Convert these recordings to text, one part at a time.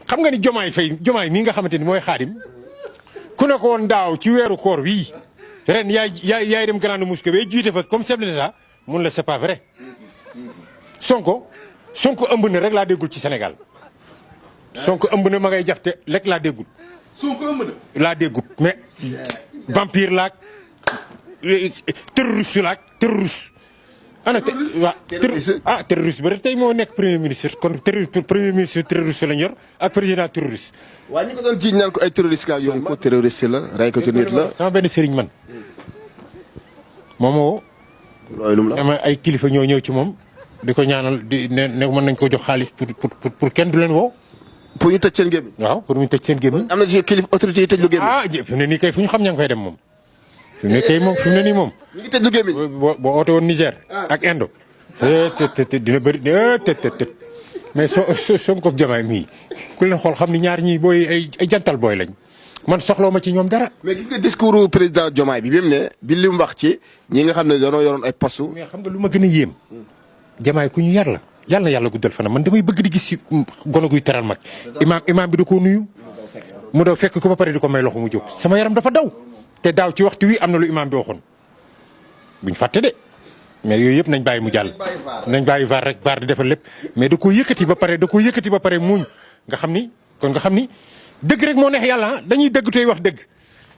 xam nga ni Jomaay mii nga xamante ni mooy Xaadim ku ne ko woon daaw ci weeru koor wii ren yaay dem grande mosquée ba jiite fa comme chef de l'État mun la c'est pas vrai. Sonko ëmb na rek laa déggul ci Sénégal Sonko ëmb na ma ngay jafte rek laa déggul. Sonko ëmb na. laa déggul mais vampire laak terroriste laak terroriste. Terroriste ba rek tey moo nekk premier ministre kon premier ministre terroriste la ñor ak président terroriste. waaye ñu ko doon jiiñ naan ko ay terroriste ka yoon ko terroriste la raykatu nit la. sama benn sëriñ man moomoo dama ay kilifa ñoo ñëw ci moom di ko ñaanal ne mën nañ ko jox xaalis pour kenn du leen woo. pour ñu tëj seen gémmiñ. waaw pour ñu tëj seen gémmiñ. am na ci kilifa autorité yi tëj lu gémmiñ. fi mu ne nii kay fu ñu xam ña ngi koy dem moom. fi mu ne kay moom fi mu ne nii moom. ñu ngi tëj lu gémmiñ. boo oote woon Niger. ak Indo. dina bëri mais Sonko ak Diomaye mii ku leen xool xam ni ñaar ñii booy ay jantal booy lañ man soxloo ma ci ñoom dara. mais gis nga discours président Diomaye bi mu ne bi li mu wax ci ñi nga xam ne dañoo yoroon ay postu. mais xam nga lu ma gën a yéem. Diomaye ku ñu yar la. yàlla na yàlla guddal fanam man damay bëgg di gis si gono guy teral mag. imaam bi da koo nuyu. mu daw fekk ko ba pare di ko may loxo mu jóg sama yaram dafa daw. te daaw ci waxtu wi am na lu imaam bi waxoon buñ fàtte de. mais yooyu yëpp nañ bàyyi mu jàll nañ bàyyi vaar rek vaar di defal lépp mais da koo yëkkati ba pare muuñ nga xam ni dëgg rek moo neex yàlla dañuy dëgg tey wax dëgg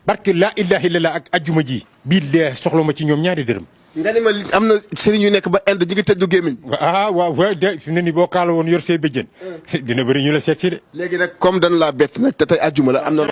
barke laa ilaaha illallaah ak ajjuma ji bii lee soxla ma ci ñoom ñaari dërëm. nga ni ma am na sëriñ yu nekk ba Inde ñu ngi tëj lu gémmiñ. waaw de fi mu ne nii boo kaala woon yor see bëjjën dina bëri ñu la seet si de. léegi nag comme dañ laa bett nag te tey ajjuma la am na.